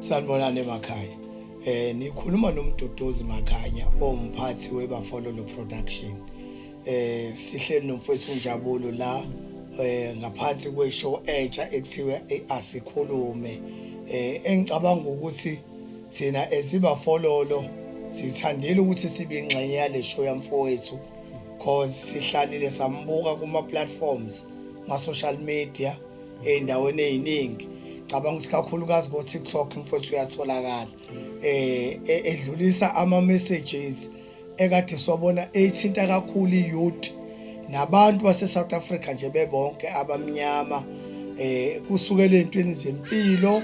Sanibonani emakhaya. Nikhuluma noMduduzi Makhanya omphathi weBafololo Production. Sihleli nomfowethu uNjabulo la ngaphansi kweshow entsha ekuthiwa Asikhulume. Engicabanga ukuthi thina ezibafololo sithandile ukuthi sibe ingxenye yale show yamfowethu cause sihlalile sambuka kuma platforms, ma social media, ey'ndaweni ey'ningi. Cabanga ukuthi kakhulukazi ko-TikTok mfowethu uyatholakala edlulisa ama-messages ekade siwabona ethinta kakhulu i-youth nabantu base-South Africa nje bebonke abamnyama, kusukela ey'ntweni zempilo,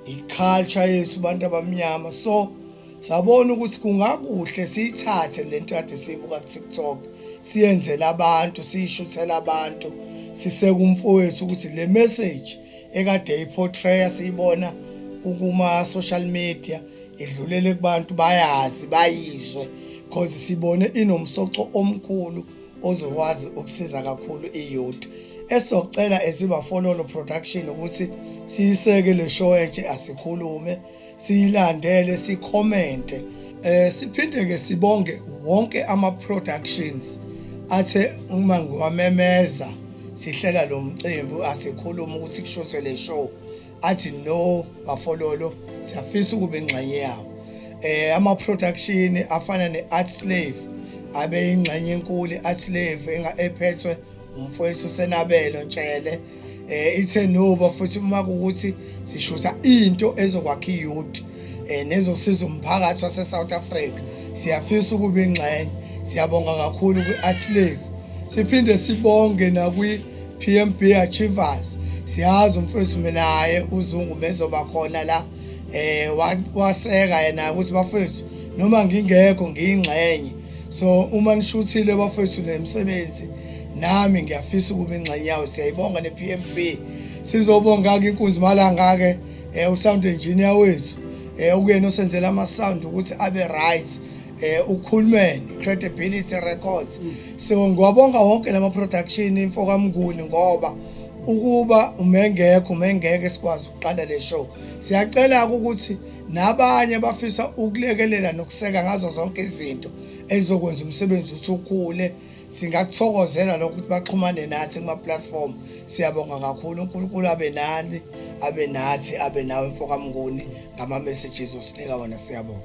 i-culture yethu abantu abamnyama. So sabona ukuthi kungakuhle siyithathe lento kade siyibuka ku-TikTok, siyenzele abantu, siyishuthele abantu, siseke umfowethu ukuthi le message ekade iportray siyibona kuma social media idlulele kubantu, bayazi, bayizwe, cause sibone inomsoco omkhulu ozokwazi ukusiza kakhulu i-youth. Esizocela ezibafololo production ukuthi siyiseke le show entsha Asikhulume, siyilandele, sikhomente. Siphinde ke sibonge wonke ama productions athe uma ngiwamemeza sihlela lo mcimbi Asikhulume ukuthi kushuthwe le show, athi no, Bafololo, siyafisa ukuba ingxenye yawo. Ama production afana ne-Art Slave abe ingxenye enkulu, i-Art Slave ephethwe umfowethu Senabelo Ntshele, ithe no futhi uma kuwukuthi sishutha into ezokwakha i-youth nezosiza umphakathi wase South Africa, siyafisa ukuba ingxenye. Siyabonga kakhulu kwi-Art Slave. Siphinde sibonge nakwi PMB Achievers. Siyazi umfowethu naye uZungu mezoba khona la, waseka yena ukuthi bafethu, noma ngingekho ngiyingxenye, so uma nishuthile bafethu nemsebenzi, nami ngiyafisa ukuba ingxenye yawo. Siyayibonga ne-PMB. Sizobonga ke inkunzi malanga ke, usound engineer wethu, ukuyena osenzela ama sound ukuthi abe right, ukhulumeni Credibility Records. So ngiwabonga wonke lama production, imfoka Mnguni, ngoba ukuba umengekho umengeke sikwazi ukuqala le show. Siyacela ukuthi nabanye bafisa ukulekelela nokuseka ngazo zonke izinto ezokwenza umsebenzi uthi ukhule, singakuthokozela lokho ukuthi baxhumane nathi kuma platform. Siyabonga kakhulu. uNkulunkulu abe nani, abe nathi, abe nawe mfoka Mnguni ngama messages osinika wona. Siyabonga.